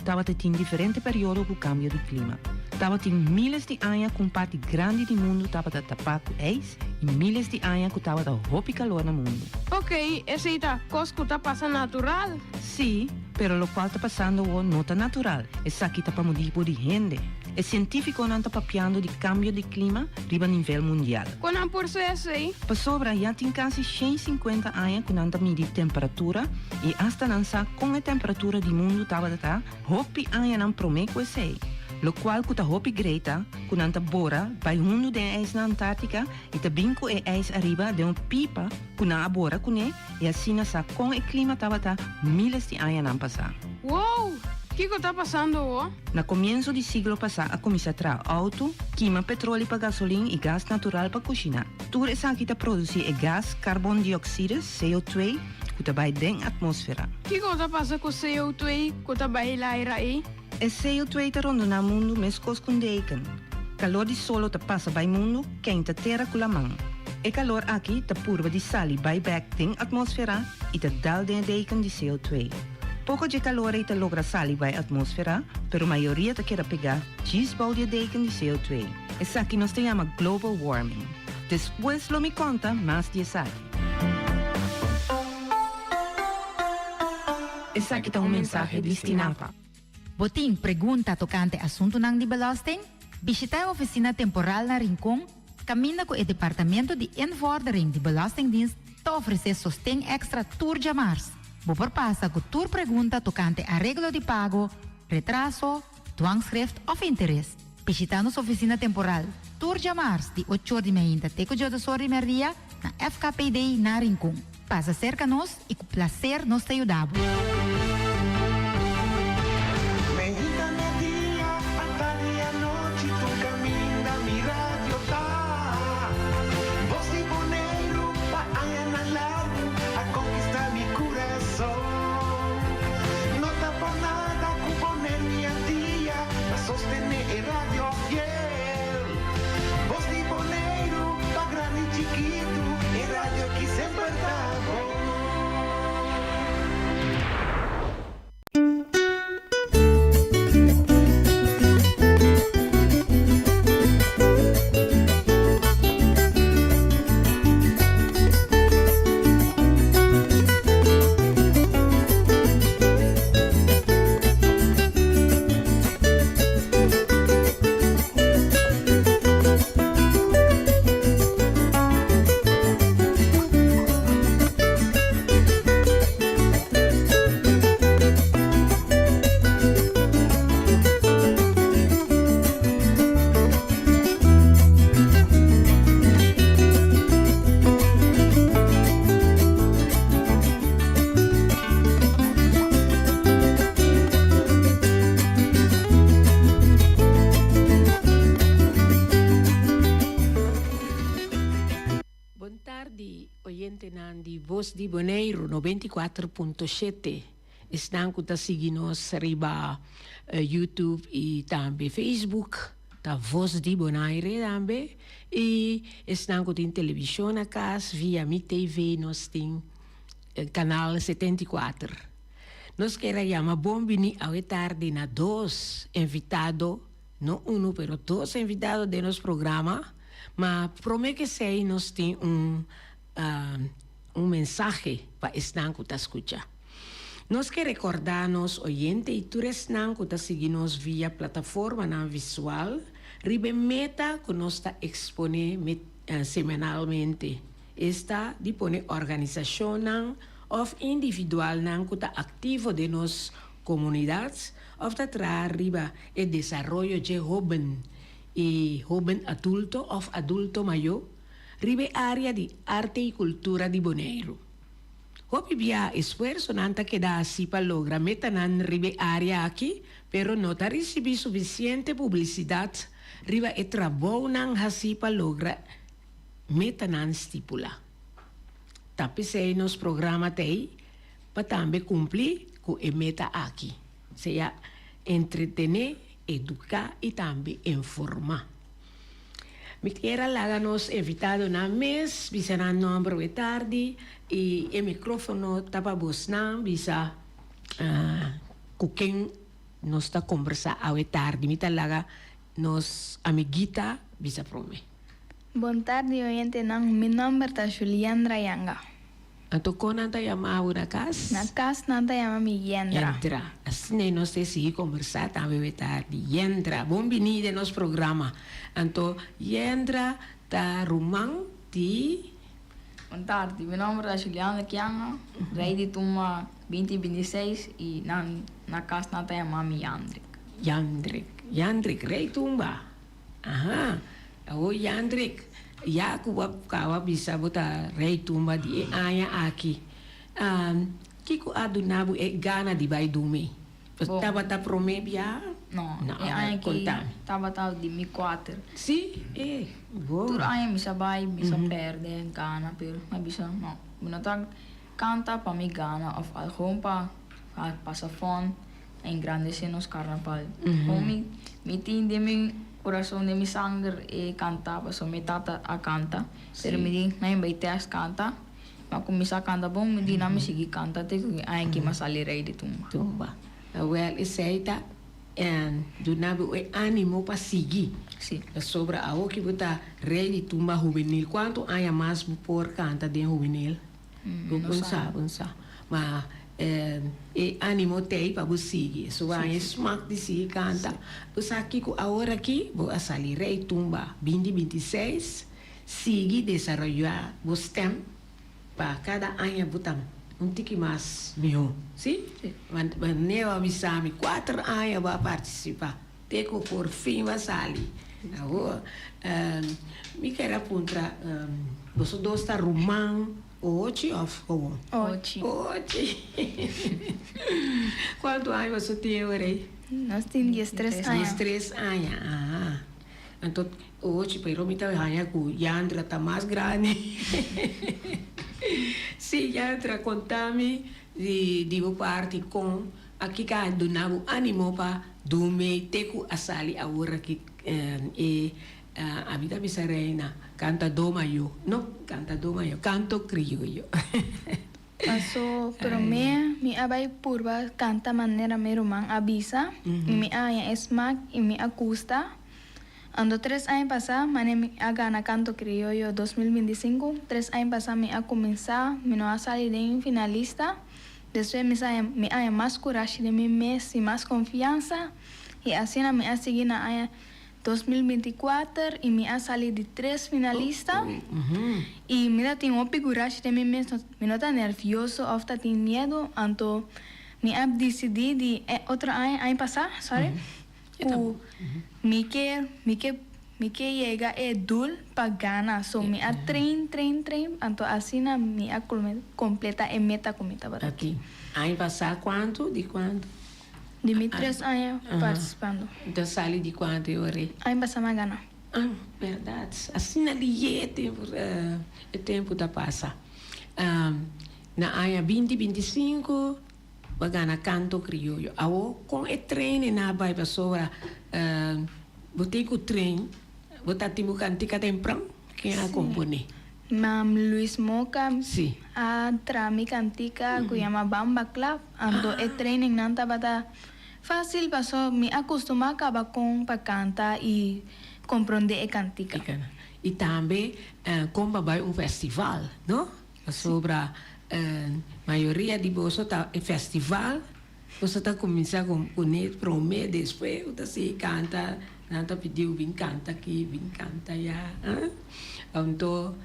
tabata tin diferente periodo ku kambio di klima. Tabatin míles di aña ku un parti grandi di mundu tabata tapá ku ijs i míles di aña ku tabata hopi kalor na mundu. Oké, esei ta kos ku ta pasa natural. Sí, pero lokual ta pasando awor no ta natural. Esaki ta pa motibu di hende. E sientífikonan ta papiando di kambio di klima riba nivel mundial. Kon nan por sa esei? Pasobra ya tin kasi 150 aña ku nan ta midi temperatura i asta nan sa kon e temperatura di mundu tabata ta hopi añanan promé ku esei. Lokual ku ta hopi grei ta ku nan ta bora bai hundu den e ijs na Antártika i ta bin ku e ijs ariba den un pipa ku nan a bora kuné i asina sa kon e klima tabata míles di añanan pasá. Wow! Kiko ta pasando awor? Na komienso di siglo pasá a kuminsá traha outo, kima petroli pa gasolin i gas natural pa kushiná. Tur esaki ta produsí e gas karbondiokside, CO2, ku ta bai den atmósfera. Kiko ta pasa ku CO2 ku ta bai laira ei? E CO2 ta rondoná mundu meskos ku un deken. Kalor di solo ta pasa bai mundu keinta tera ku laman. E kalor aki ta purba di sali bai bèk den atmósfera i ta dal den e deken di CO2. Poko dje kalor ei ta logra sali bai atmósfera, pero mayoria ta keda pegá djis bou di e deken di CO2. Esaki nos ta yama global warming. Despues lo mi konta mas di esaki. Esaki ta un mensahe di Stinapa. Bo tin pregunta tokante asuntunan di belasting? Bishitá e ofisina temporal na Rincon, kaminda ku e Departamento di Invordering di Belastingdienst ta ofresé sosten èkstra tur djamars. Bo por pasa ku tur pregunta tokante areglo di pago, retraso, dwangschrift òf interes. Bishitá nos ofisina temporal tur djamars di ochor di meinta te ku djodosor di mèrdia na FKPD na Rincon. Pasa serka nos i ku plaser nos ta yuda bo. Meinta media, atardi anochi tur kaminda mi radio ta. Bos di Boneiru pa añanan largu a konkistá mi kurason. No ta por nada ku Boneiru i Antia ta sostené e radio fiel. Bos di Boneiru pa grandi i chikitu e radio aki semper ta bon. Bon tardi oyentenan di Voz di Boneiru 94.7. Esnan ku ta sigui nos riba YouTube i tambe Facebook ta Voz di Bonaire tambe. I esnan ku tin televishon na kas via Mi TV nos tin kanal 74. Nos kier a yama bon bini awe tardi na dos invitado, no uno pero dos invitado den nos programa. Ma prome ku esei nos tin un un mensahe pa esnan ku ta skucha. Nos ke rekordá nos oyente i tur esnan ku ta sigui nos via plataformanan visual riba e meta ku nos ta eksponé semanalmente, esta di pone organisashonnan òf individualnan ku ta aktivo den nos komunidat òf ta traha riba e desaroyo dje hóben i hóben adulto òf adulto mayó riba e área di arte i kultura di Boneiru. Hopi bia esfuersonan ta keda hasi pa logra metanan riba e área aki, pero no ta risibí sufisiente publisidat riba e trabounan hasi pa logra metanan stipulá. Ta p'esei nos programa ta ei pa tambe kumpli ku e meta aki, sea entretené, eduká i tambe informá. Mi kier a laga nos invitadonan mes bisa nan nomber awe tardi y e microfono ta pa bosnan bisa cu ken nos ta kombersá awe tardi. Mi ta laga nos amiguita bisa promé. Bon tardi oyentenan, mi nòmber ta Juliandra Yanga. Anto kon nan ta yama bo na kas? Na kas nan ta yama mi Yendra. Yendra. Asina nos ta sigui kombersá tambe awe tardi. Yendra, bon biní den nos programa. Anto Yendra ta ruman di. Bon tardi, mi nòmber ta Juliandra Kianga, rei di tumba binti 26 i nan na kas nan ta yama mi Yandrik. Yandrik, Yandrik, rei tumba. Aha, awor Yandrik, ya ku bo a kaba bisa bo ta rei tumba di e aña aki, kiko a duna bo e gana di bai dumi? Bo. Tabata promé bia? No, e aña aki tabata di mi kuater. Sí? E, bo. Tur aña mi sa bai, mi sa pèrdè, gana, pero mi a bisa no, mi no ta kanta pa mi gana òf algun pa pasa fòn. Engrandece nos carnaval. Con mi mi tin den mi corazon den mi sanger e canta pasobra mi tata a canta pero mi di nan bay test canta mi a cuminsa canta bon mi di nan mi sigui canta te cu aña aki mi a sali rey di tumba. Tumba. Awel esey ta duna bo e animo pa sigui. Si. Pasobra awo ki bo ta rey di tumba hubenil cuanto aña mas bo por canta den hubenil? No Bo sa. sa, bo sa. Ma e animo t'ei pa bo sigui. So bo haña e smak di sigui kanta. Bo sa kiko awor aki bo a sali rei tumba binti 26, sigui desaroyá bo stèm pa kada aña bo ta un tiki mas mihó. Si? Manera bo a bisa mi kuater aña bo a partisipá te ku por fin bo a sali. Awor mi kere a puntra boso dos ta ruman ochi of gewoon? Ochi. Ochi. Kuantu aña boso tin awor ei? Nos tin 13 aña. 13 aña, aha. Anto ochi, pero mi ta haña ku Yandra ta mas grandi. Si, Yandra, konta mi di bo parti kon a kiko a duna bo animo pa Dume te ku a sali awor aki e ami ta bisa reina kantadó mayó no kantadó mayó kanto krioyo. Paso promé mi a bai purba kanta manera mi ruman a bisa i mi a haña e smak i mi a gusta. Anto tres aña pasá mane mi a gana Kanto Krioyo 2025, tres aña pasá mi a kuminsá, mi no a sali den finalista. Despues mi sa mi haña mas kurashi den mi mes i mas konfiansa i asina mi a sigui na aña 2024 i mi a sali di tres finalista i mi ta tin hopi kurashi den mi mes, mi no ta nervioso òf ta tin miedu, anto mi a disidí di e otro aña, aña pasá, sorry, ku mi ke mi ke mi ke yega e doel pa gana so mi a train train train anto asina mi a completa e meta ku mi tabata tin. Aña pasá kuantu di kuantu? Di mi tres aña partisipando. Nta sali di kuantu e ora ei? Aña pasá mi a gana. Ah, bèrdat. Asina liye e tempu e tempu ta pasa. Na aña binti 25 Bo a gana canto crioyo. Awo con e trainen a bay pasobra bo tin cu train, bo ta tin bo cantica tempran? Ken a compone? Mam Luis Moca Si. a traha mi cantica cu yama Bamba Clap, anto e trainingnan tabata facil paso mi a custuma caba con pa canta y compronde e cantica. Y tambe con pa bay un festival, no? Pasobra mayoria di boso ta e festival, boso ta kuminsá ku kuné promé, despues bo ta sigui kanta, nan ta pidi bo bin kanta aki, bin kanta ayá. Anto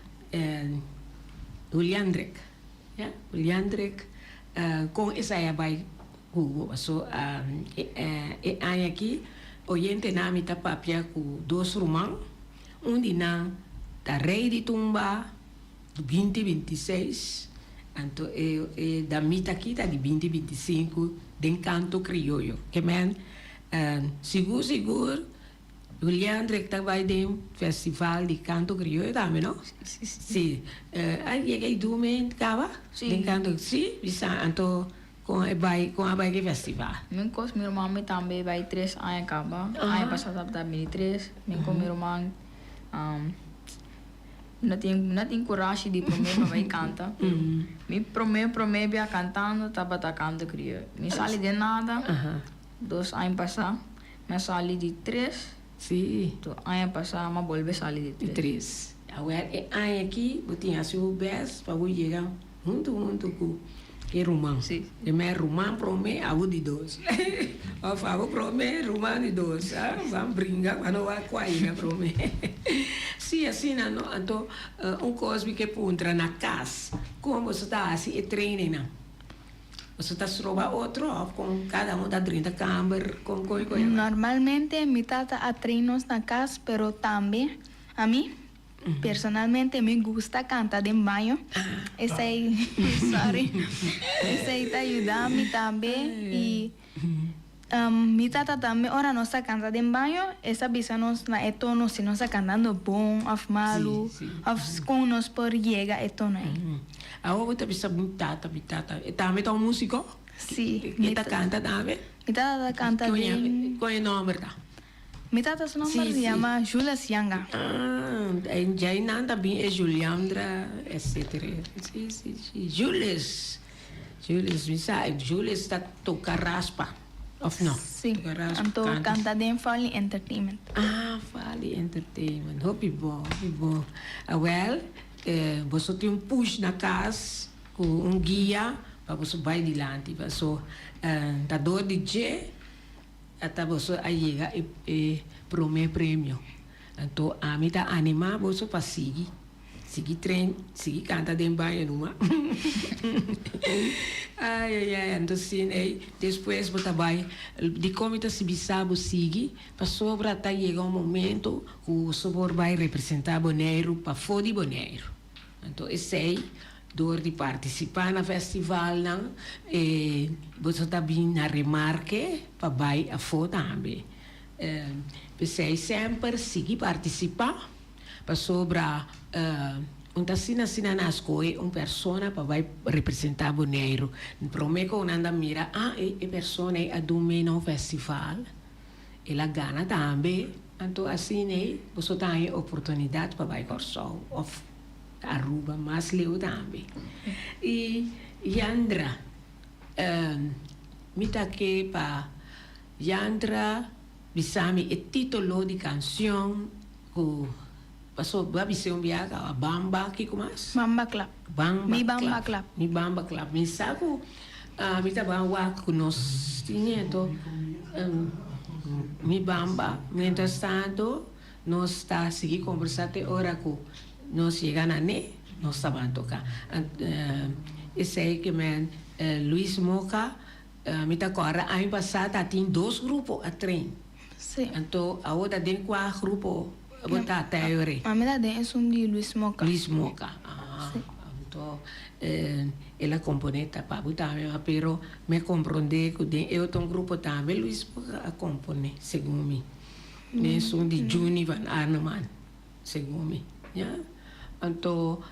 Juliandrek, ya, Juliandrek kon esei a bai ku bo? Paso e aña aki oyentenan mi ta papia ku dos ruman, un di nan ta rei di tumba. Binti 26, anto e e damita aki ta di binti 25 den kanto krioyo. Ke men sigur sigur Juliandrek ta bai den festival di kanto krioyo tambe no? Si. A yega e dume kaba? Den kanto si bisa anto kon e bai kon a bai ke festival? Mi kos mi ruman mi tambe bai tres aña kaba. Aña pasá tabata 23 mi ku mi ruman. Mi no tin mi no tin kurashi di promé pa bai kanta, pero mi promé promé bia kantando tabata kanto kriol. Mi sali den nada. Dos aña pasá mi a sali di tres. Sí. Anto aña pasá mi a bolbe sali di tres. Di tres. Awor e aña aki bo tin hasi bo bes pa bo yega huntu huntu ku e ruman. Sí. E mei ruman promé, abo di dos. Òf abo promé, ruman di dos. A ban bringa pa no wak kua yega promé. Sí, asina no. Anto un kos mi ke puntra na kas, kon boso ta hasi e trainingnan? Boso ta stroba otro of con cada un ta drenta kamber con con con? Normalmente mi tata a train nos na cas pero tambe ami personalmente mi gusta canta den baño esey sorry esey ta yuda mi tambe y Mi tata tambe ora nos ta canta den baño e sa bisa nos na e tono si nos ta cantando bon of malu of con nos por yega e tono ey. Awo bo ta bisa mi tata, mi tata. E tambe ta un musico? Si. E ta canta tambe? Mi tata ta canta den. Con e nomber ta? Mi tata su nomber se yama Jules Yanga. Ah, djai nan ta bin e Juliandra etcetera. Si, si, si. Jules. Julius, mi sa Julius ta toca raspa, of no? Si, anto canta den Fally Entertainment. Ah, Fally Entertainment, hopi bon, hopi bon. Awel, boso tin un push na cas cu un guia pa boso bay dilanti, paso ta door di dje ata boso a yega e prome premio. Anto ami ta anima boso pa sigui. Sigui tren, sigui canta den baño numa. Ay ay ay, anto sin ey despues bo ta bay dicon mi ta bisa bo sigui? Pasobra ta yega un momento cu so por bay representa Boneiru pafo di Boneiru. Anto esey door di participa na festivalnan e boso ta bin na remarke pa bay afo tambe. P'esey semper sigui participa. Pasobra un ta asina asina nan a skohe un persona pa bai representá Boneiru. Promé ku nan ta mira, ah, e persona ei a dun mee na un festival, el a gana tambe. Anto asina ei boso ta haña e oportunidat pa bai Kòrsou òf Aruba, mas leu tambe. I Yandra, mi ta ke pa Yandra bisa mi e titulo di kanshon. Ku paso bo a bis'é un biaha kaba bamba kiko mas? Bamba klap. Bamba Mi bamba klap. Mi bamba klap. Mi sa ku mi ta ban wak ku nos tin nieto mi bamba. Mientras tanto nos ta sigui kombersá te ora ku nos yega na ne nos ta ban toka. Esei ke men Luis Moka mi ta kòrda aña pasá ta tin dos grupo a train. Sí. Anto awor ta den kua grupo bo ta tayore? Mami ta den esun di Luis Moca. Luis Moca, ah. Sí. Anto el a kompone ta pa bo tambe, ma pero mi a komprondé ku den e otro grupo tambe Luis Moca a kompone, segun mi. Den esun di Juni van Arneman, segun mi, ya. Anto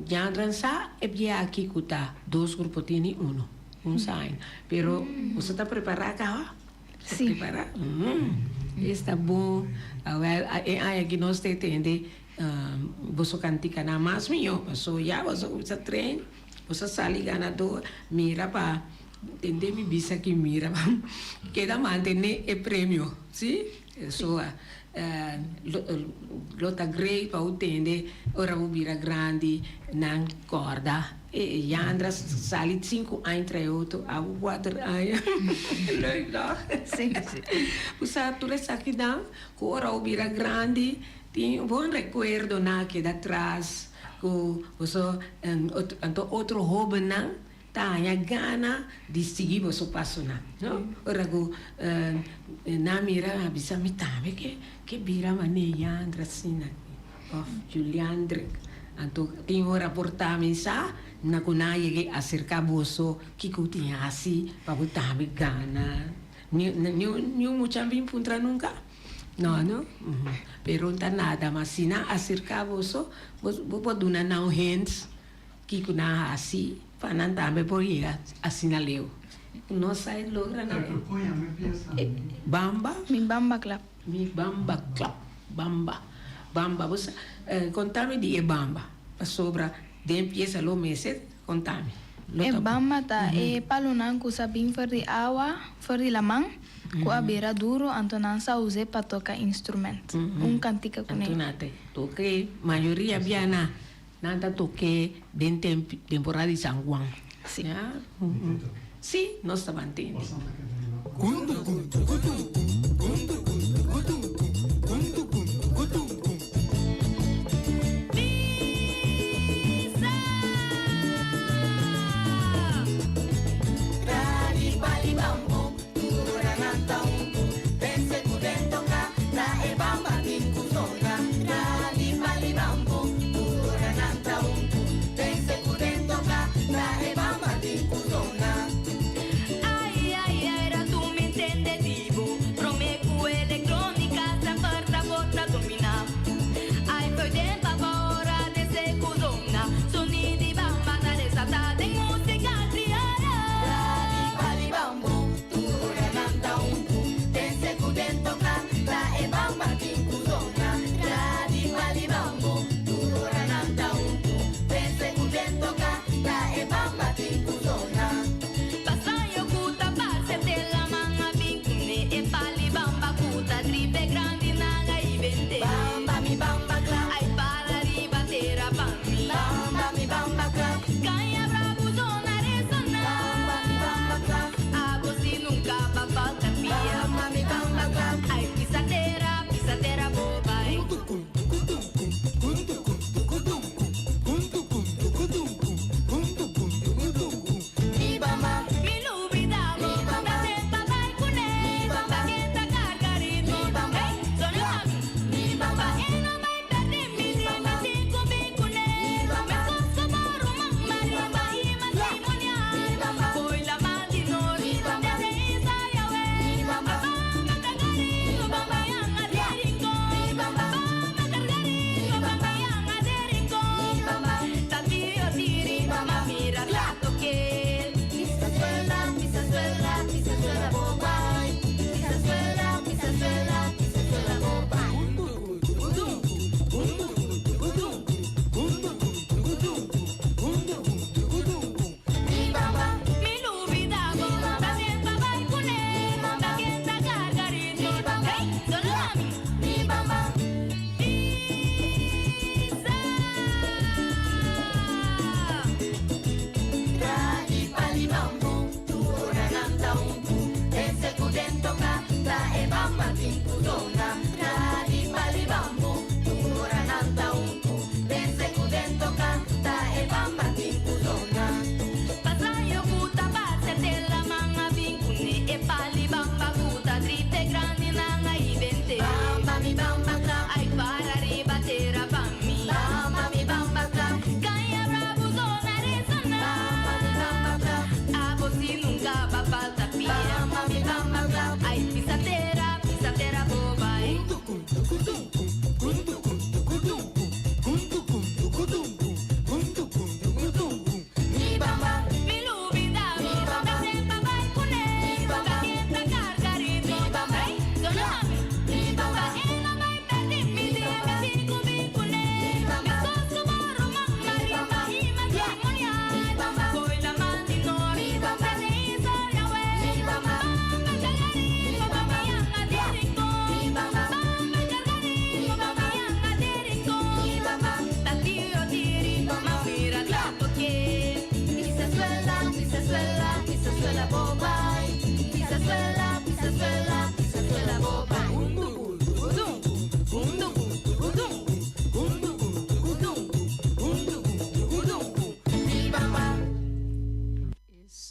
Jandran sa e bia aki ku ta dos grupo tini uno, un sa aina. Pero boso ta prepará kaba? Sí. Prepara? Esta bon. Awel, e aña aki nos ta tende boso kantikanan mas mihó. Paso ya boso kuminsá train, boso a sali ganador. Mira pa tende mi bisa aki mira pa keda mantené e premio. Sí? So, lo ta great pa bo tende ora bo bira grandi nan kòrda. E Yandra sali sinku aña trae otro, abo kuater aña. Leuk toch? Sí. Bo sa tur esakinan ku ora bo bira grandi tin un bon rekuerdonan a keda atras ku boso anto otro hobennan ta haña gana di sigui boso pasonan, no? Ora ku nan mira nan a bisa mi tambe ke ke bira manera Yandra asina òf Juliandrick. Anto tin ora por ta mensá na ku nan a yega aserká boso kiko tin hasi pa bo tambe gana. Ni un mucha a bin puntra nunka? No, no. Pero ta nada, ma si nan aserká boso, bo por duna nan un hint kiko nan a hasi pa nan tambe por yega asina leu. No sa e logra nan. Bamba? Mi bamba klap. Mi bamba klap. Bamba, bamba, bo sa, konta mi di e bamba, pasobra den piesa lo mester konta mi. Lo E ta. bamba ta e palunan ku sa bin for di awa, for di laman, ku a bira duru, anto nan sa us'é pa toka instrument. Un kantika kuné. Anto nan ta tok'é, mayoria bia na nan ta tok'é den temporada di San Juan. Sí. Ya. Sí, nos ta ban tende.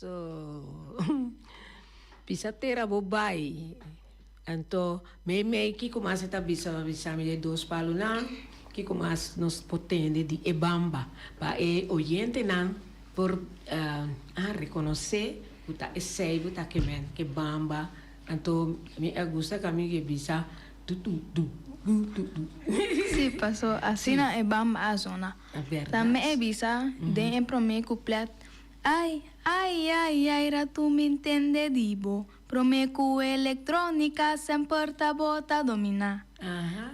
So, pisa tera bo bai. Anto, mei mei kiko mas e ta bisa bisa mi e dos palunan, kiko mas nos por tende di e bamba pa e oyentenan por a rekonosé ku ta esei bo ta kemen ke bamba. Anto mi a gusta ku mi ke bisa du du du du du du. Sí, paso asina e bamba a zona. Tambe e bisa den e promé kuplet, Ai, ai, ai, ai, ratu mi ntende di bo, promé ku elektrónika semper ta bo ta dominá. Aha,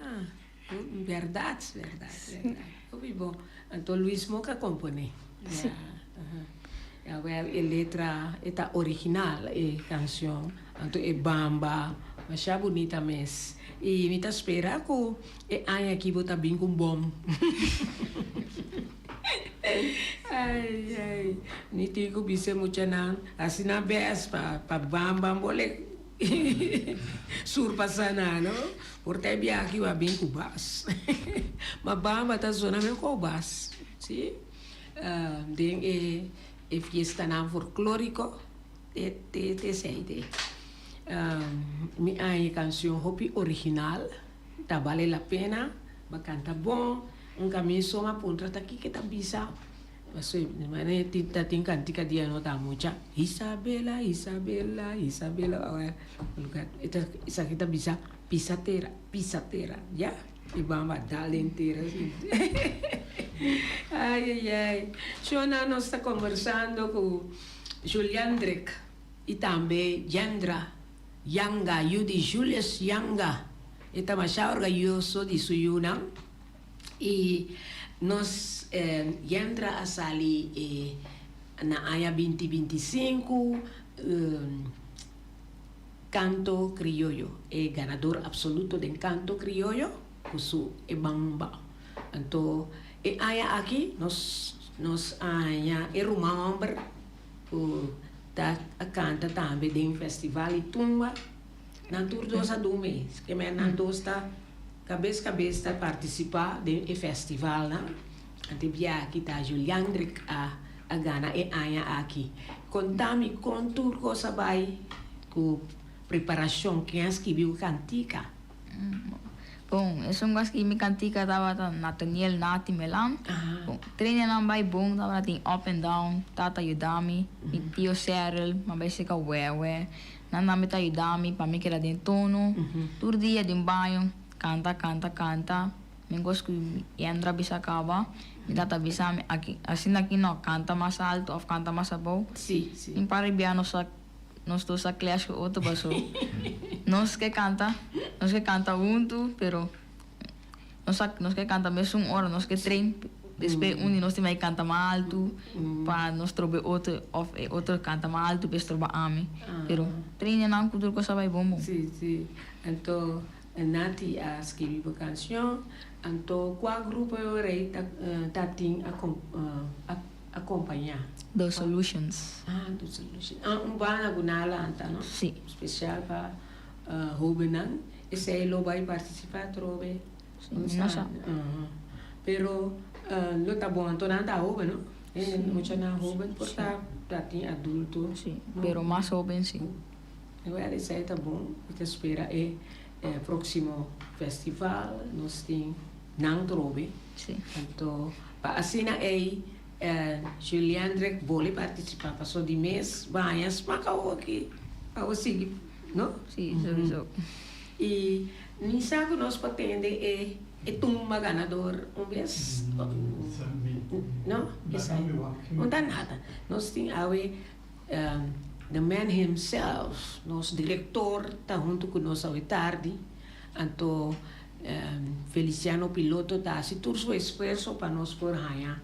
bèrdat, bèrdat, bèrdat. Hopi bon. Anto Luis Moca komponé. Sí. Aha. Awel e letra e ta original e cancion anto e bamba masha bunita mes y mi ta spera cu e aña aki bo ta bin cu un bom ay ay mi tin cu bisa e muchanan haci nan best pa pa bamba bole surpasa nan no por ta e biaha aki bo a bin cu bas ma bamba ta zona mehor bas si. Den e e fiestanan folklóriko te te te esei te. Mi haña e kanshon hopi original, ta bale la pena, bo a kanta bon, un kaminda so mi a puntra ta kiko e ta bisa, pasobra manera ta tin kantika di a no ta mucha, Isabela, Isabela, Isabela, esaki ta bisa pisa tera, pisa tera, ya. E bamba dal entero así. Ay, ay, ay. Shona, nos ta conversando cu Juliandrick y tambe Yandra Yanga, yu di Julius Yanga. E ta masha orgayoso di su yunan. Y nos, Yandra a sali na aña binti 25. Canto Crioyo, e ganador absoluto den Canto Crioyo cu su E Bamba. Anto e aña aki nos nos aña e ruman homber cu ta a canta tambe den Festival y Tumba. Nan tur dos a dun mes, keme nan dos ta cabes cabes ta participa den e festivalnan. Anto e bia aki ta Juliandrick a a gana e aña aki. Konta mi kon tur kos a bai ku preparashon, ken a skibi ku kantika? Bon, esun ku a skibi mi kantika tabata Nathaniel Nati Melan. Bon, trainingnan bai bon, tabata tin up and down, tata yuda mi, mi tio Cyril, mi a bai seka Wewe, nan tambe ta yuda mi pa mi keda den tono, tur dia den baño, kanta, kanta, kanta. Mi kos ku Yendra bisa kaba, mi tata bisa mi aki, asina aki no, kanta mas alto òf kanta mas abou. Sí, sí. Un par di bia nos a nos dos a clash ku otro paso nos ke kanta, nos ke kanta huntu, pero nos a nos ke kanta mesun ora, nos ke train, despues un di nos tin bai kanta mas alto pa nos trobe otro òf e otro kanta mas alto pa e stroba ami, pero trainingnan ku tur kos a bai bon bon. Sí, sí. Anto Nati a skibi bo cancion, anto cua grupo e ora ei ta ta tin a acompaña? The Solutions. Ah, The Solutions. Ah, un banda cu nan a lanta, no? Si. Special pa hobennan. Esey lo bay participa atrobe? Si, mi no sa. Pero lo ta bon, anto nan ta hoben, no? Si. Muchanan hoben por ta ta tin adulto. Si, pero mas hoben si. Wel esei ta bon, mi ta spera e proximo festival nos tin nan trobe. Sí. Anto pa asina ei Juliandrick boli participa paso di mes baña smaak awoki pa bo sigui no? Sí, sowieso. Y mi sa cu nos por tende e e tumba ganador un bes. No? Esei. No ta nada. Nos tin awe The man himself, nos director ta hunto cu nos awe tardi, anto Feliciano Piloto ta haci tur su esfuerzo pa nos por haya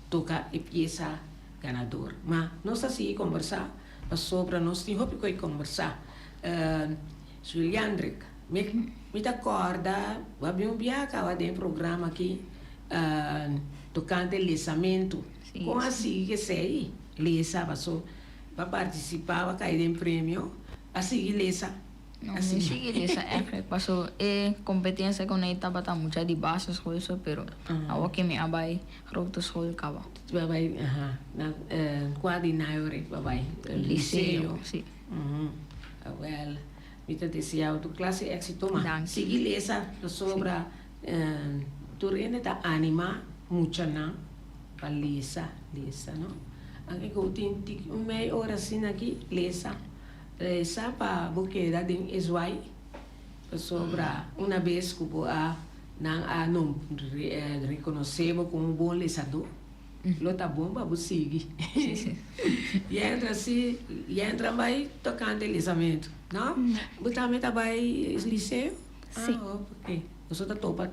toca e pieza ganador. Ma nos ta sigui combersa pasobra nos tin hopi cu combersa. Juliandrick, mi ta corda bo a bin un biaha caba den e programa aki tocante lesamento. Con a sigui esey? Lesa paso pa participa pa cay den premio a sigui lesa. No mi sigui lesa eigenlijk paso e competencia cu nei tabata mucha di basisschool so pero awor ke mi a bay grote school caba. Bo a bay aha na cua di Nayorit bo a bay? Liceo si. Awel mi ta desea bo tur clase exito ma sigui lesa pasobra tur hende ta anima muchanan. Pa lesa, lesa no. Anke ku tin tik un mei ora asina aki, lesa. Lesa pa bo keda den e zwai, pasobra una bes ku bo a nan a nom rekonosé bo komo un bon lesadó, lo ta bon pa bo sigui. Yendra si, Yendra bai tokante lesamentu, no? Bo tambe ta bai liseo? Sí. Ah, oke. Boso ta topa.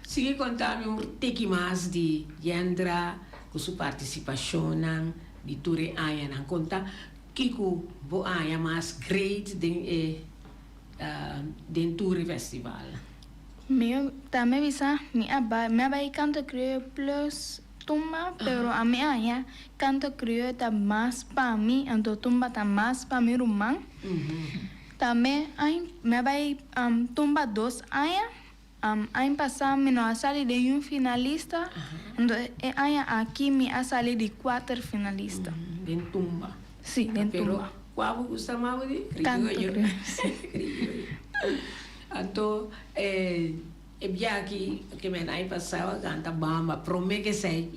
Sigui konta mi un tiki mas di Yendra. ku su partisipashonnan di tur e añanan. Konta kiko bo haña mas great den e den tur e festival. Mi tambe bisa mi a bai mi a bai Canto Crioyo plus tumba pero ami a haña Canto Crioyo ta mas pa mi anto tumba ta mas pa mi ruman. Tambe mi a bai tumba dos aña. Aña pasá mi no a sali den un finalista, anto e aña aki mi a sali di kuater finalista. Den tumba? Sí, den tumba. Pero kua bo gusta mas bo di? Kanto krioyo. Krioyo. Anto e bia aki ke men aña pasá a kanta bamba, promé ke esei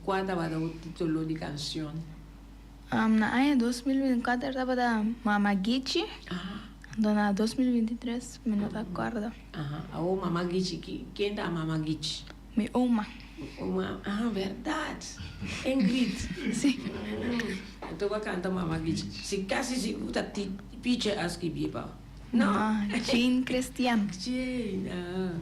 kua tabata bo titulo di kanshon? Na aña 2024 tabata Mama Gichi, anto na 2023 mi no ta acorda. Aha, awo Mama Gichi, ken ta Mama Gichi? Mi oma. Oma, aha, berdad, Ingrid. Si. Anto bo a canta Mama Gichi, si casi sigur ta Piche a scribie pa bo. No, Jean Christian. Jean, ah.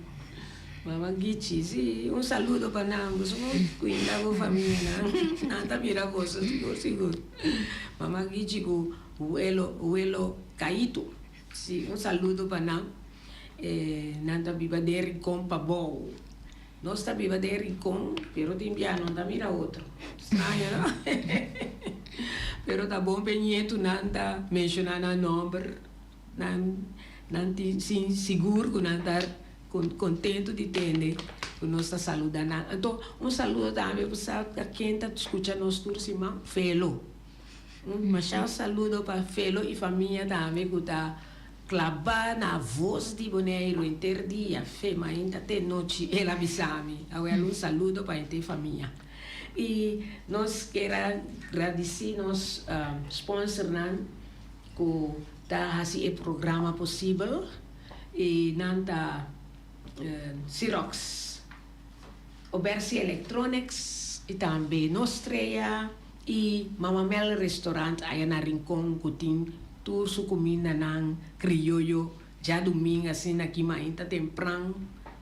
Mama Gichi, si, un saludo pa nan, boso por cuida bo familianan, nan ta mira boso sigur sigur. Mama Gichi cu welo, welo Caito, si, un saludo pa nan. Eh, nan ta biba den Rincon Pabou. Nos ta biba den Rincon, pero tin bia no ta mira otro. Straño, no? Pero ta bon p'e ñetunan ta menciona nan nomber. Nan nan tin sin sigur ku nan ta kontentu di tende ku nos ta saluda nan. Anto un saludo tambe ku sa ta ken ta skucha nos tur siman, Felo. Un masha saludo pa Felo i famia tambe ku ta klabá na Vos di Boneiru henter dia, fe mainta te nochi, el a bisa mi. Awel un saludo pa henter famia. I nos kier a gradisí nos sponsornan. Ku ta hasi e programa posibel i nan ta Xerox, Obersi Electronics i tambe Nostrea i Mama Mel Restaurant aya na Rincon ku tin tur su kumindanan krioyo djadumingu asina ki mainta tempran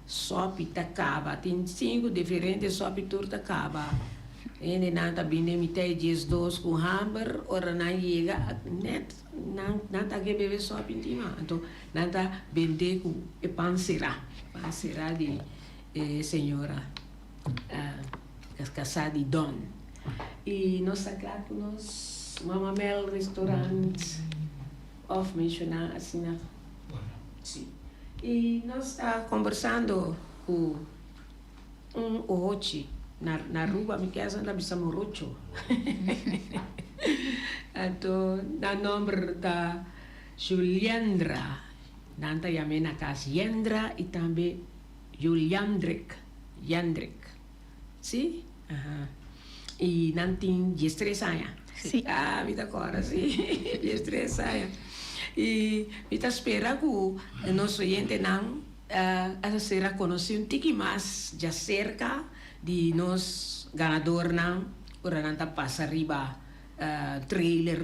sopi ta kaba tin sinku diferente sopi tur ta kaba. Hendenan ta bin den mitad di 12 ku hamber, ora nan yega net nan nan ta ke bebe sòpi intima, anto nan ta bende ku e pan será, pan será di e señora kasá di Don. I nos ta kla ku nos Mama Mel Restaurant òf menshoná asina. Si. I nos ta kombersando ku. Un ohochi. Na na Aruba mi kesa nan ta bisa morocho. Anto nan nomber ta Juliandra. Nan ta yam'é na kas Yendra i tambe Juliandrik, Yendrik. Si? Aha. I nan tin diestres aña. Si. Ah, mi ta kòrda si. 13 aña. I mi ta spera ku nos oyentenan A sera konosí un tiki mas djaserka di nos ganadornan ora nan ta pasa riba trailer.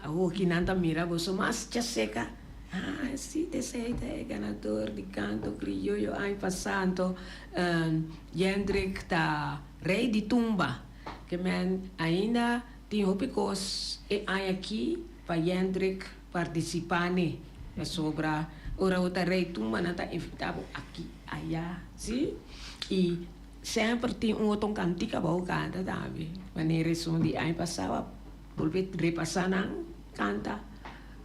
Awoki nan ta mira boso mas djaserka. Ah, si, t'esei ta e ganador di kanto krioyo aña pasá. Anto Jendrik ta rei di tumba. Ke men ainda tin hopi kos e aña aki pa Jendrik Partisipá n'e, pasobra ora bo ta rei tumba nan ta invitá bo aki, ayá, sí? I semper tin un otro kantika pa bo kanta tambe, manera esun di aña pasá bo a bolbe repasá nan, kanta,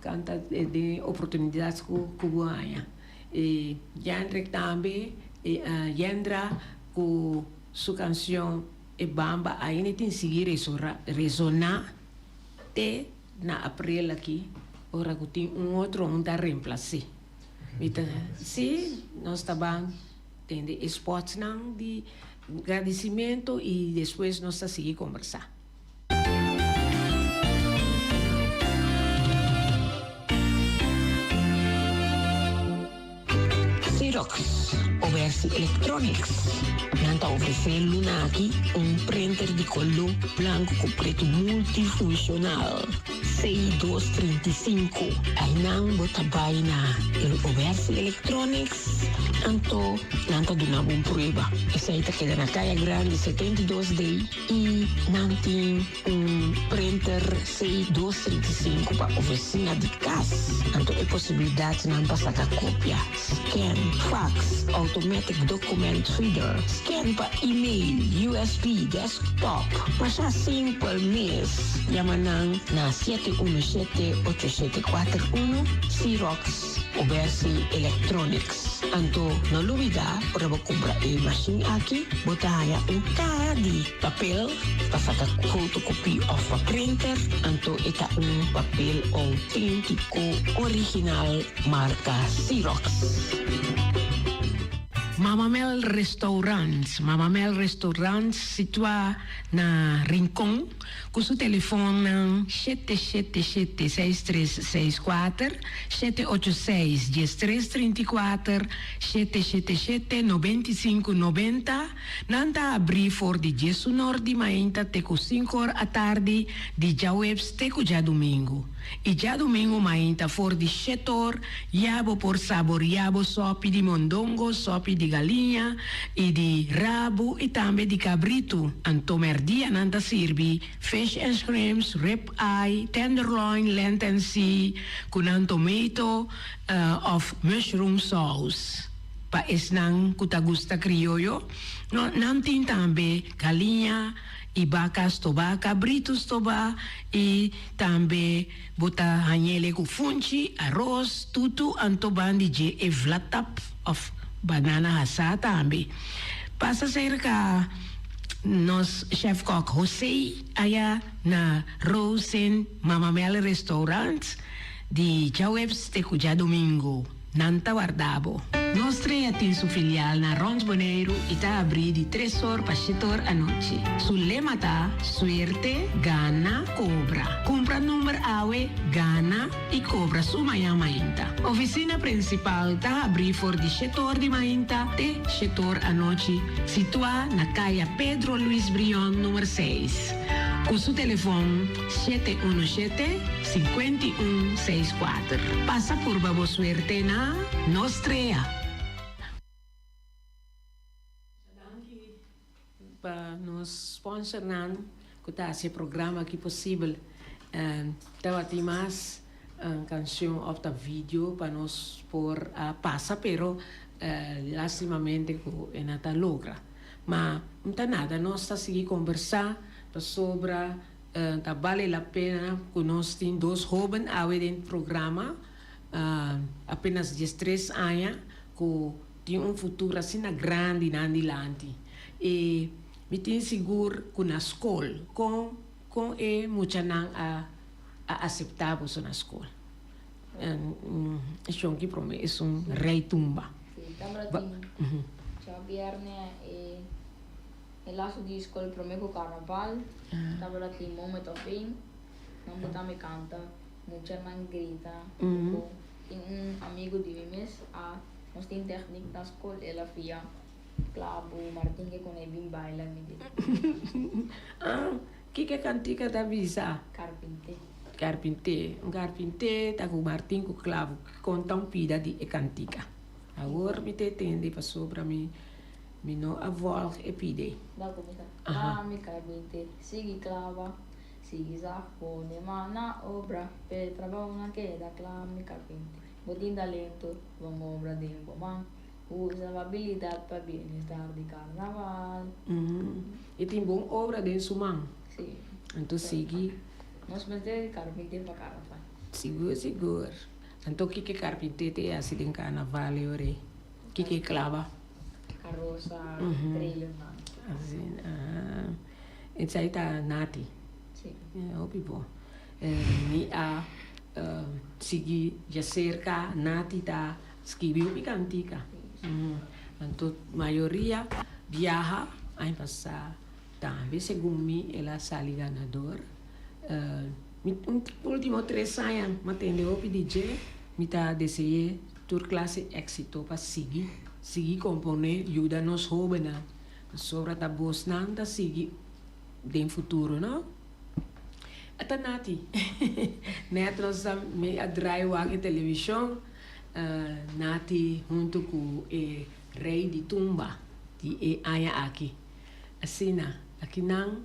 kanta den e oportunidat ku bo haña. I Jendrik tambe, Jendra ku su kanshon E Bamba ainda tin sigui resoná te Na aprel aki, ora ku tin un otro un ta remplas'é. Mi ta, sí, nos ta ban tende e spotsnan di gradisimentu i despues nos ta sigui kombersá. Xerox, Obersi Electronics, nan ta ofresé luna aki un printer di koló blanku ku pretu multifunshonal. C235. Einan bo ta bai na El Obersi Electronics, anto nan ta duna bo un prueba. Esei ta keda na Kaya Grandi 72D i nan tin un printer C235 pa oficina di cas. Anto e posibilidadnan pa saca copia, scan, fax, automatic document reader, scan pa email, USB, desktop. Masha simpel mes. Yama nan na 717-8741, Xerox Obersi Electronics. Anto no lubida ora bo cumpra e machine aki, bo ta haya un caha di papel pa saka fotocopie of pa printer, anto e ta un papel autentico original marca Xerox. Mama Mel Restaurant, Mama Mel Restaurant situá na Rincon ku su telefonnan shete shete shete seis tres seis kuater, 786 1334, 777 95 90. Nan ta abrí for di diesunor di mainta te ku sinkor atardi di djaweps te ku djadumingu. I djadumingu mainta for di shetor ya bo por saboriá bo sòpi di mondongo, sòpi di galiña i di rabu i tambe di kabritu. Anto mèrdia nan ta sirbi fish and shrimps, rib eye, tenderloin, land and sea ku nan tomato òf mushroom sauce. Pa esnan ku ta gusta krioyo, no, nan tin tambe galiña i baka stobá, kabritu stobá i tambe bo ta hañ'ele ku funchi, aros, tutu, anto ban di dje e vlatap òf banana hasá tambe. Pasa serka nos chèfkòk José aya na Rosen Mama Mel Restaurant di djaweps te ku djadumingu. Nan ta warda bo. Nos Trea tin su filial na Rond Boneiru i ta abrí di tres or pa shete or anochi. Su lema ta, Suerte, gana, kobra. Kumpra number awe, gana i kobra su mañan mainta. Ofisina prinsipal ta habrí for di shete or di mainta te shete or anochi, situá na Kaya Pedro Luis Brion number seis. Ku su telefon. 717 51 64. Pasa purba bo suerte na Nos Trea. Danki pa nos sponsornan ku ta hasi e programa aki posibel. Tabatin mas kanshon òf ta video pa nos por a pasa pero lastimamente ku e no ta logra. Ma no ta nada nos ta sigui kombersá pasobra Ta bale la pena ku nos tin dos hoben awe den programa, apenas diestres aña, ku tin un futuro asina grandi nan dilanti. I mi tin sigur ku na skol, kon kon e muchanan a a aseptá boso na skol? Shonki promé esun rei tumba. Sí, tambra tin djabièrnè e. E laso di skol promé ku karnaval tabata tin moment of fame. Nan bo tambe kanta, muchanan grita. Ku tin un amigu di mi mes a nos tin tèknik na skol, el a fia klabu Martin ke kon e bin baila mi di. Ah, kiko e kantika ta bisa? Karpinté. Karpinté. Un karpinté ta ku Martin ku klabu. Konta un pida di e kantika. Awor mi ta tende pasobra mi. Mi no a volg e pide. Da kuminsá. Mami karbinte, sigui klaba, sigui zag, pone man na obra, p'e trabou na keda kla. Mi karbinte, bo tin talento, bon obra den bo man, usa bo abilidat pa bienestar di karnaval. E tin bon obra den su man. Sí. Anto sigui. Nos mester di karbinte pa karnaval. Sigur, sigur. Anto kiko e karbinte te hasi den karnaval e ora ei? Kiko e klaba? Karosa, trailernan. Asina, ah. Esei ta Nati? Si. Hopi bon. Mi a sigui djaserka Nati ta skibi hopi kantika. Anto mayoria biaha aña pasá tambe segun mi el a sali ganador. Mi ultimo tres aña mi a tende hopi di dje, mi ta dese'é tur clase éxito pa sigui, sigui componé, yuda nos hóbennan, pasobra ta bosnan ta sigui den futuro, no? Ata Nati. Net nos a mi a draai wak e televishon, Nati huntu ku e rei di tumba di e aña aki. Asina, akinan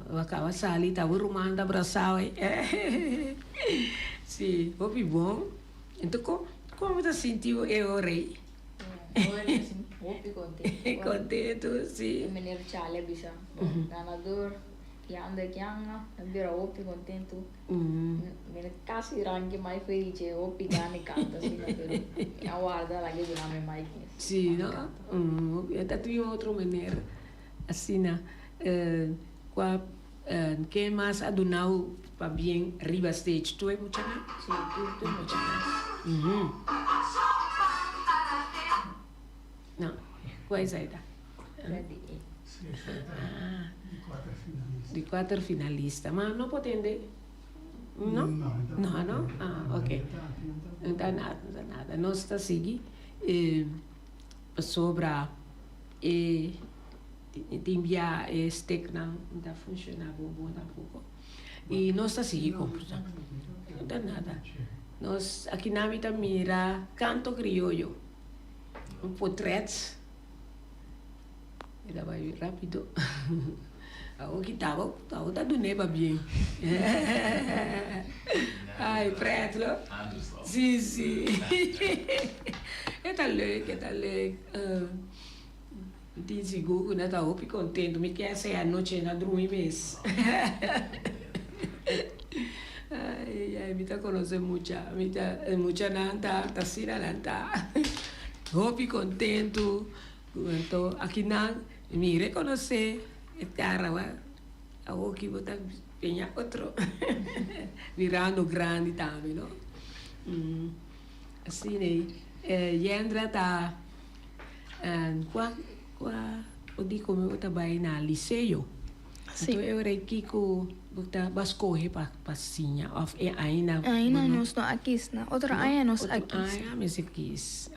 bo a kaba sali ta bo ruman ta brasao ei. Si, hopi bon. Enton kon kon bo ta sinti bo e ora ei? Ora mi ta sinti hopi kontentu. Kontentu, si. E meneer Charlie a bisa, ganador. Kianda kianga, mi bira hopi kontentu. Mi no kasi ranki mai for di dje hopi gana di kanta asina, pero mi a warda laga e duna mi mic mes. Si, no? E ta tin otro manera asina. Kua ken mas a dunau pabien riba stage? Tur e muchanan? Si, tur e muchanan. No, kua esei ta? Di kuater finalista. Ma no por tende? No? No, no? Ah, ok. No ta nada, no ta nada. Nos ta sigui pasobra e tin bia e steknan no ta funshoná bon bon tampoko. I nos ta sigui komportá. No ta nada. Nos akinan mi ta mira kanto krioyo, un potret. E ta bai rapido. Awor ki tabo, tabo ta dun'é pa bien. Ai, pret lo. Si, si. E ta leuk, e ta leuk. Mi tin sigur ku nan ta hopi kontentu. Mi kier esei anochi nan drumi mes. Ai, ai, mi ta konosé mucha. Mi ta, muchanan ta, ta asina nan ta. Hopi kontentu. Anto akinan mi rekonosé e kara wa awoki bo ta peña otro mirando grandi tambe no. Asina ei Yendra ta kua kua bo di komo bo ta bai na liseo anto e ora ei kiko bo ta bo a skohe pa pa siña òf e aña Aina nos no a kis na otro aña nos a kis. Otro aña mester kis.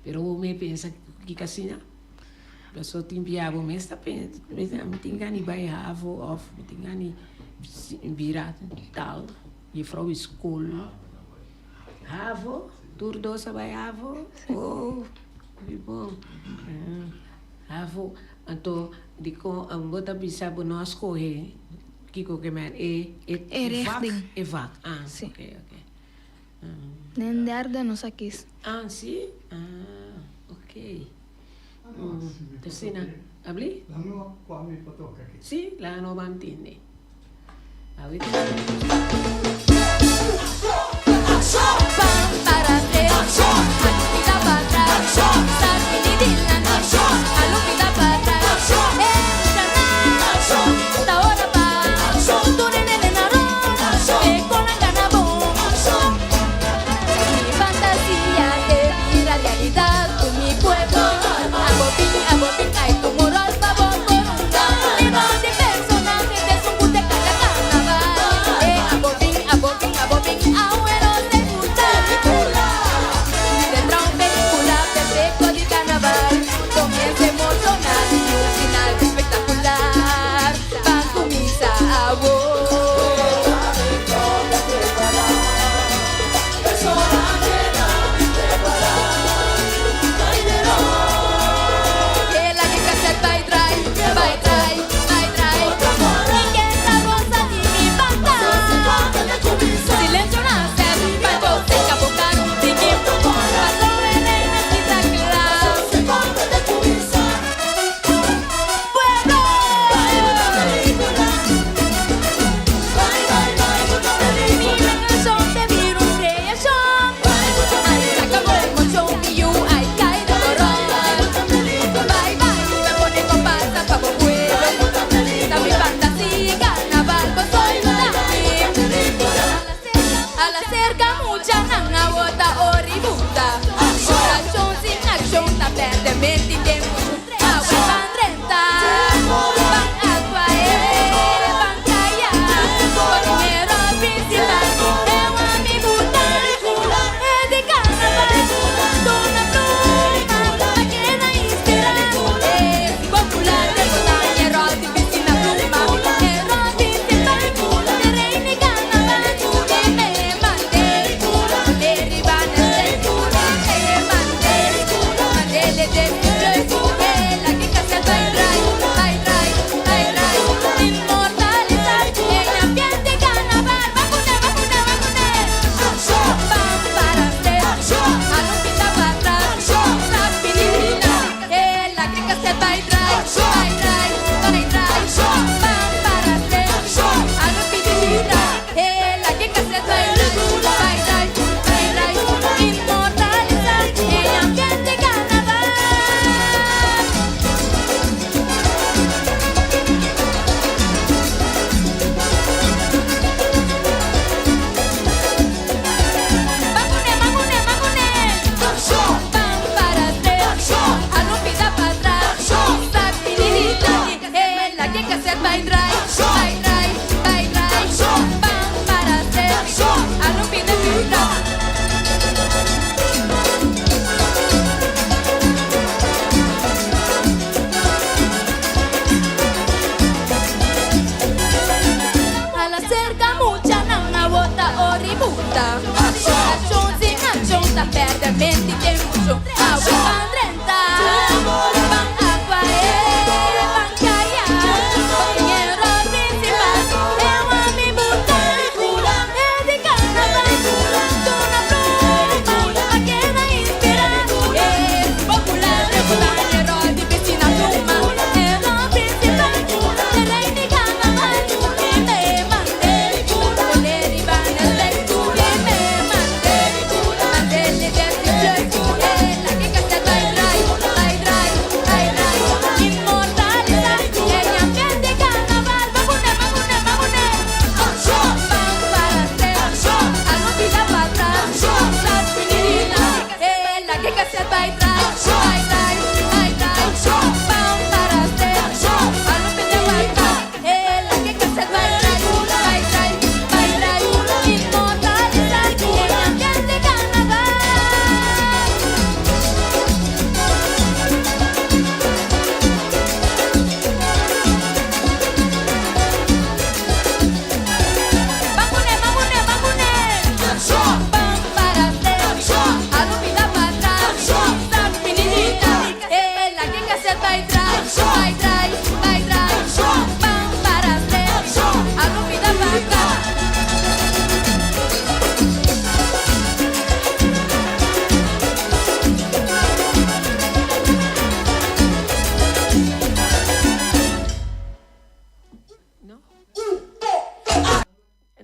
Pero bo me pensa kiko asina? Paso tin bia bo mes ta pensa, mi tin gana di bai havo of mi tin gana di bira tal juffrouw di skol. Havo? Tur dos a bai havo? Oh, hopi bon. Havo, anto dikon bo ta bisa bo no a skohe kiko ke men e vak? E vak, ah, oke, oke. Den derde nos a kis. Ah, si? Ah, ok. Asina, abli? La no kwami pa toka aki. Si, la no ban tende. Awe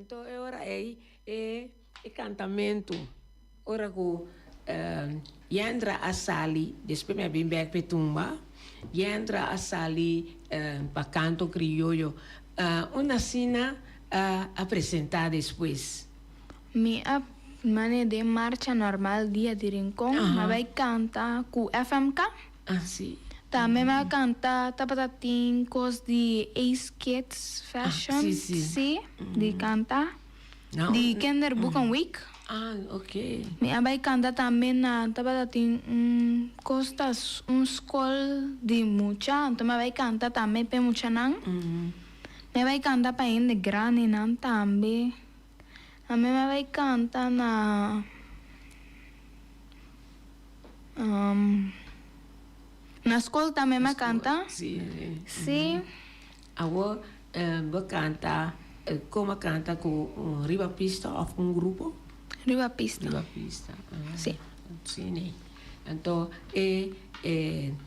Anto e ora ei e e kantamentu ora ku Yendra a sali despues mi a bin bek p'e tumba Yendra a sali pa kanto krioyo un asina a presenta despues. Mi a mane den marcha normal dia di Rincon mi a bai kanta ku FMK. Ah si. Tambe mi a canta tabata tin cos di Ace Kids Fashion Ah, si, si. si di canta di Kinderboekenweek. Ah, ok. Mi a bay canta tambe na tabata tin un cos ta un scol di mucha anto mi a bay canta tambe p'e muchanan. Mi a bay canta pa hende grandinan tambe. Tambe mi a bay canta na. Na skol tambe mi a kanta. Sí, sí. Sí. Awor bo kanta, kon a kanta ku riba pista òf un grupo? Riba pista. Riba pista. Sí. Sí nee. Anto e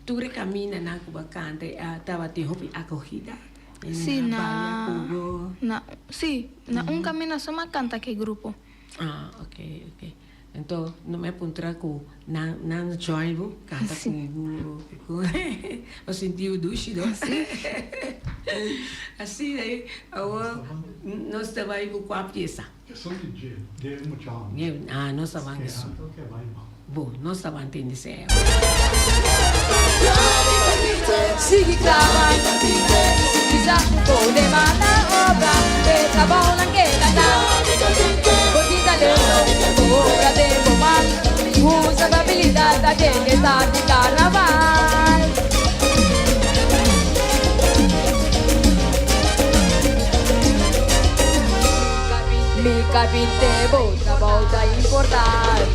tur e kamindanan ku bo a kanta tabatin hopi akogida? Sí, na, na, sí, na un kaminda so mi a kanta ku e grupo. Ah, ok, ok. Anto no me puntra ku nan nan join bo kanta ku bo ku bo sinti bo dushi do. Asina ei awor nos ta bai ku kua piesa? Esun di dje den mucha homber. Ah nos ta ban esun. Bo nos ta ban tende seo. Sigui clama, bisa pone man na obra, p'e trabounan keda kla. Bo tin talento, bo obra den bo man, usa bo abilidat ta den e stad di karnaval. Mi carpinte, bo trabou ta importante.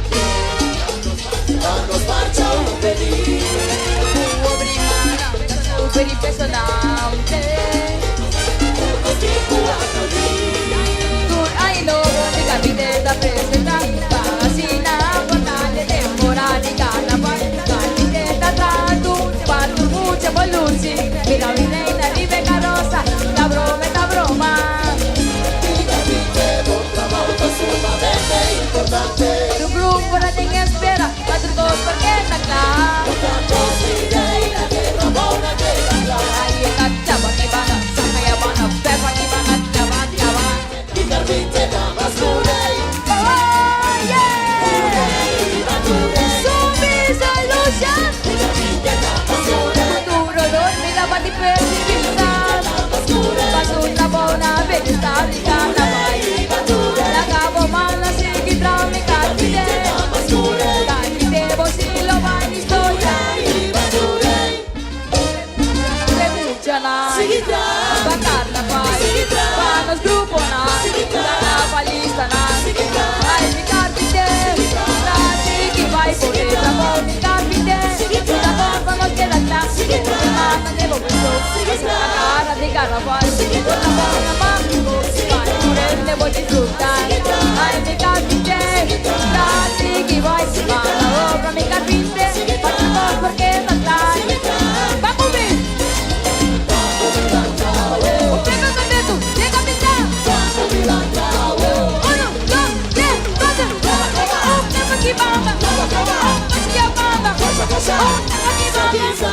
carnaval. Bo trabou na mágico, pa tur hende bo disfruta. Ay mi carpinte, tra sigui bai, manda obra mi carpinte, pa tur cos por keda kla. Ban cu mi! Un pega contentu, den capita! Uno, dos, tres, cuater! Un pega ki banda, un pashi a banda, un pega ki banda.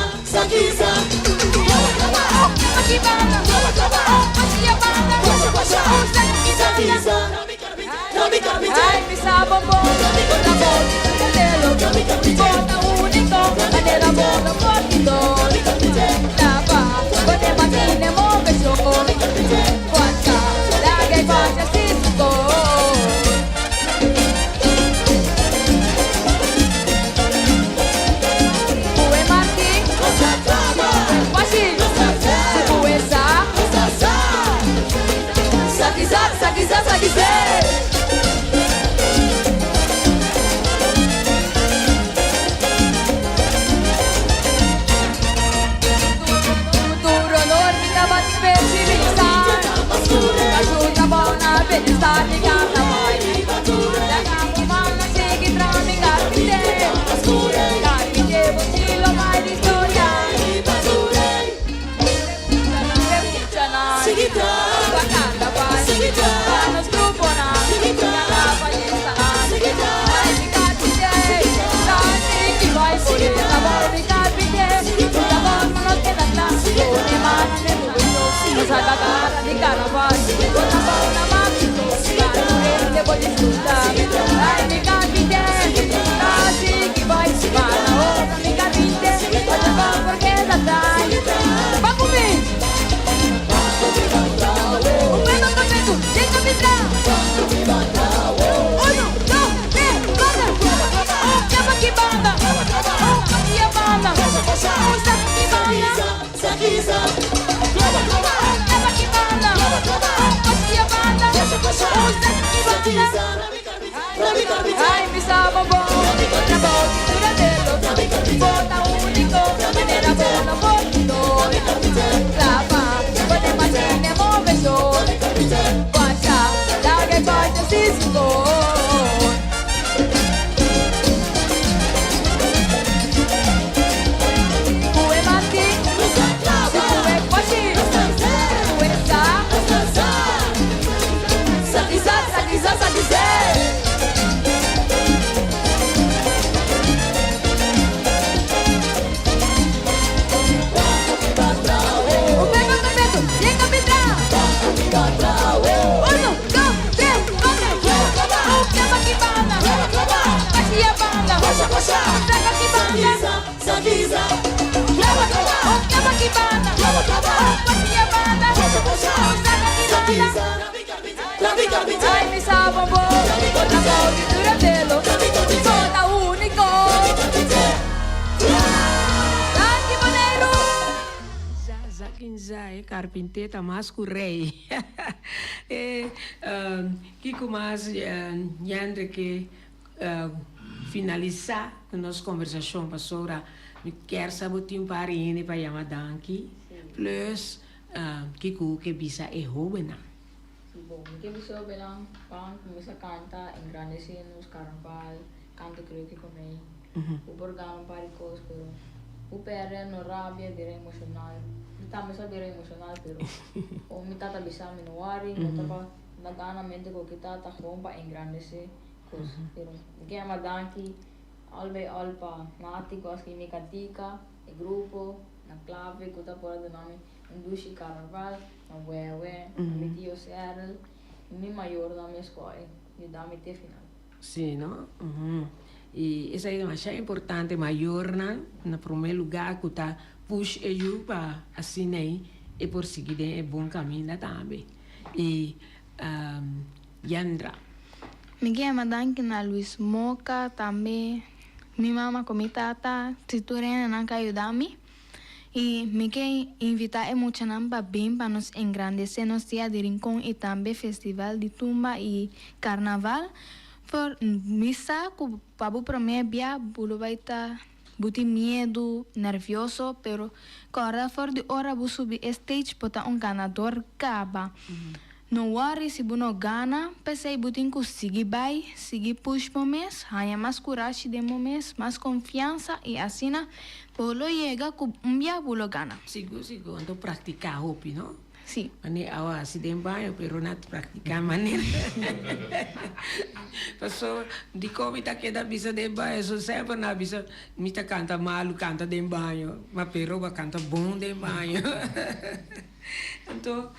Zakinza e carpinté ta mas cu rey. E kico mas Yandre ke finalisa cu nos conversacion pasobra mi kier sa bo tin un par di hende pa yama danki plus kico ke bisa e hobennan. Si bo mi ke bisa e hobennan pan cuminsa canta engrandece nos carnaval canta creo que con rey bo por gana un par di cos pero bo perde no rabia bira emocional mi tambe sa bira emocional pero como mi tata bisa mi no worry no ta pa na gana mente cu kita ta gewoon pa engrandece cos pero mi ke yama danki al bij al pa Nati cu a scribi mi cantica e grupo na clave cu ta por a duna mi un dushi carnaval na wewe na mi tio Serl y mi mayornan mes cu a yuda mi te final. Sí, no? Uhum. Y esaki ta masha importante, mayornan na prome lugar cu ta push e yu pa asina ei e por sigui den e bon caminda tambe. Y Yandra. Mi ke yama danki na Luis Moca, tambe mi mama cu mi tata, si tur hendenan cu a yuda mi. Y mi ke invita e muchanan pa bin pa nos engrandece nos dia di Rincon y tambe festival di tumba y carnaval. For mi sa cu pa bo prome bia bo lo bay ta. Bo tin miedu, nervioso, pero kòrda for di ora bo subi e stage bo ta un ganador kaba. No worry si bo no gana, p'esei bo tin ku sigui bai, sigui push bo mes, haña mas kurashi den bo mes, mas konfiansa i asina bo lo yega ku un bia bo lo gana. Sigur sigur, anto praktiká hopi no? Sí. Mane awa hasi den baño pero na praktiká manera. Paso dikon mi ta keda bisa den baño so semper na bisa mi ta kanta malu kanta den baño ma pero bo a kanta bon den baño. Anto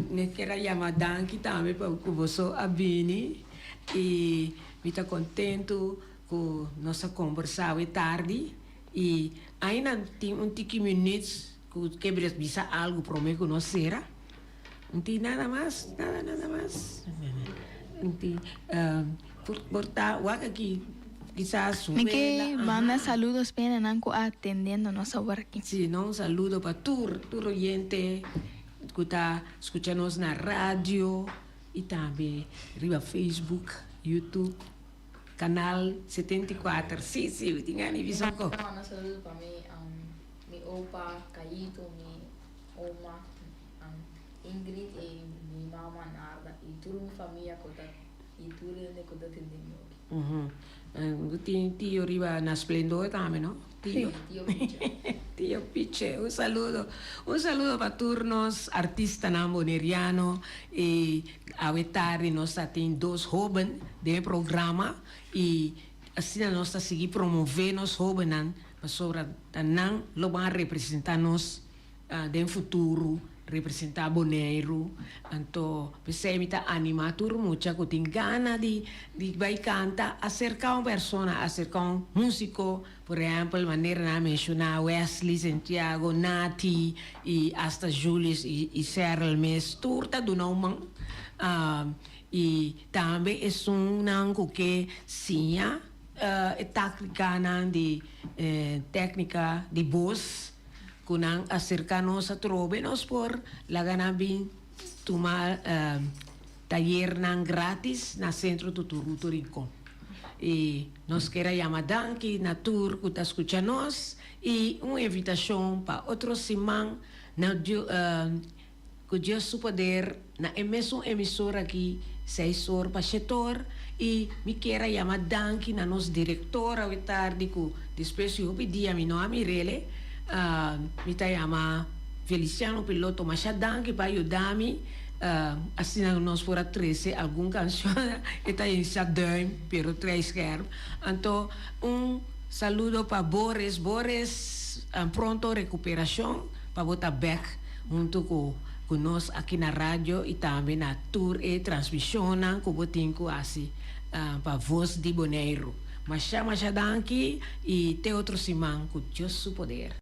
mi kier a yama danki tambe pa ku boso a bini i mi ta kontentu ku nos a kombersá awe tardi i ainda tin un tiki minuut ku ke bisa algu prome ku nos sera. No tin nada mas, nada nada mas. No tin por ta wak aki kisas Mi ke manda saludos pa hendenan ku a atendiendo nos awor aki. Si, no, un saludo pa tur, tur oyente ku ta skucha nos na radio i tambe riba Facebook, YouTube, kanal 74. Si, si, mi tin gana di bisa un kos. Manda saludo pa mi, mi opa Kayito, mi oma Ingrid y mi mama Narda y tur mi famia cu ta y tur hende cu ta tende mi oki. Bo tin tio riba na Splendor tambe no? Tio. Tio Piche. Tio Piche, un saludo. Un saludo pa tur nos artistanan boneriano y awe tardi nos ta tin dos hoben den e programa y asina nos ta sigui promove nos hobennan pasobra ta nan lo ban representa nos Den futuro representá Boneiru. Anto p'esei mi ta animá tur mucha ku tin gana di di bai kanta aserká un persona, aserká un músiko, por ehèmpel manera nan a menshoná Wesley Sentiago, Nathy i asta Julius i i Sheryl mes tur ta duna un man. I tambe esunnan ku ke siña e táktikanan di téknika di bos. Ku nan aserká nos atrobe nos por laga nan bin tuma tayernan gratis na Sentro Tuturutu Rincon. I nos kier a yama danki na tur ku ta skucha nos i un invitashon pa otro siman na Ku Dios su poder na e mesun emisora aki seis or pa shet or i mi kier a yama danki na nos direktor awe tardi ku despues di hopi dia mi no a mirele mi ta yama Feliciano Piloto masha danki pa yuda mi asina nos por a trese algun kanshon e ta insa duim pero trae skerp anto un saludo pa Boris Boris pronto rekuperashon pa bo ta bek. Huntu ku ku nos aki na radio i tambe na tur e transmishonnan ku bo tin ku hasi pa Voz di Boneiru. Masha masha danki i te otro siman ku Dios su poder.